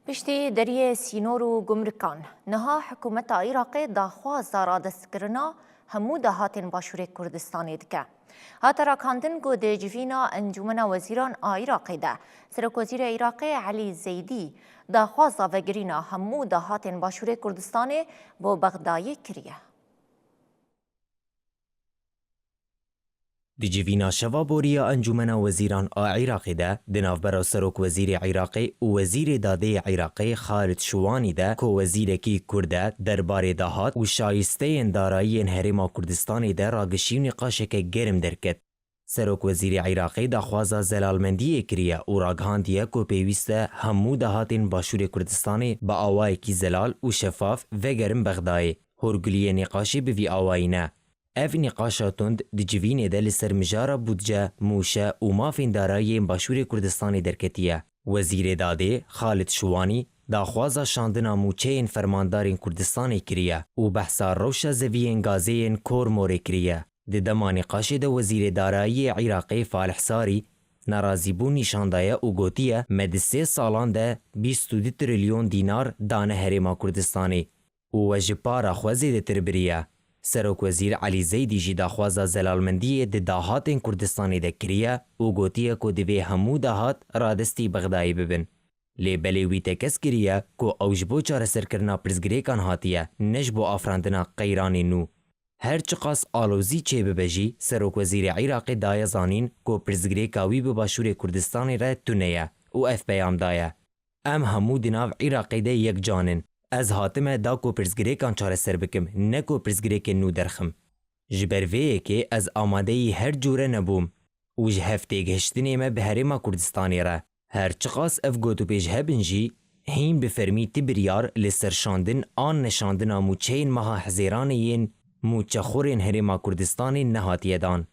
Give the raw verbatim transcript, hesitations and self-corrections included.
Piştî deriyê sînor û gumrikan, niha hikûmeta Iraqê daxwaza radestkirina hemû dahatên Başûrê Kurdistanê dike. Hate ragihandin ku di civîna Encûmena Wezîran a Iraqê de Serokwezîrê Iraqê Elî Zeydî daxwaza vegirîna hemû dahatên Başûrê Kurdistanê bo Bexdayê kiriye. Di civîna şeva borî ya Encûmena Wezîran a Iraqê de, di navbera Serokwezîrê Iraqê û Wezîrê Dadeyê Iraqê Xalid Şiwanî de, ku wezîrekî Kurd e, derbarê dahat û şayisteyên darayiyên Herêma Kurdistanê de ragişî û nîqaşeke germ derket. Serokwezîrê Iraqê daxwaza zelalmendiyê kiriye û ragihandiye ku pêwîst e hemû dahatên Başûrê Kurdistanê bi awayekî zelal û şefaf vegerin Bexdayê. Hûrguliyê nîqaşê bi vî awayî ne. Ev nîqaşa tund di civînê de li ser mijara budce, mûşe û mafên darayiyên Başûrê Kurdistanê derketiye. Wezîrê Dadê Xalid Şiwanî daxwaza şandina mûçeyên fermandarên Kurdistanê kiriye û behsa rewşa zeviyên gazê yên Kor Morê kiriye. Di dema nîqaşê de Wezîrê Darayiyê Iraqê Falih Sarî nerazîbûn nîşan daye û gotiye, me di sê salan de bîst û du trilyon dînar dane Herêma Kurdistanê û we ji para xwe zêdetir biriye. Serokwezîr Elî Zeydî jî daxwaza zelalmendiyê di dahatên Kurdistanê de kiriye û gotiye ku divê hemû dahat radestî Bexdayê bibin. Lê belê wî tekez kiriye ku ew ji bo çareserkirina pirsgirêkan hatiye, ne ji bo afirandina qeyranê nû. Her çiqas alozî çêbibe jî, Serokwezîrê Iraqê daye zanîn ku pirsgirêka wî bi Başûrê Kurdistanê re tune ye û ev peyam daye, Em hemû di nav Iraqê de yekcan in. Ez hatime da ku pirsgirêkan çareser bikim, ne ku pirsgirêkên nû derxim. Ji ber vê yekê ez amadeyî her cûre nebûm û ji hev têgihiştinê me bi Herêma Kurdistanê re. Her çiqas ev gotûbêj hebin jî, hîn bi fermî ti biryar li ser şandin an neşandina mûçeyên meha Hizêranê yên mûçexorên Herêma Kurdistanê nehatiye dan.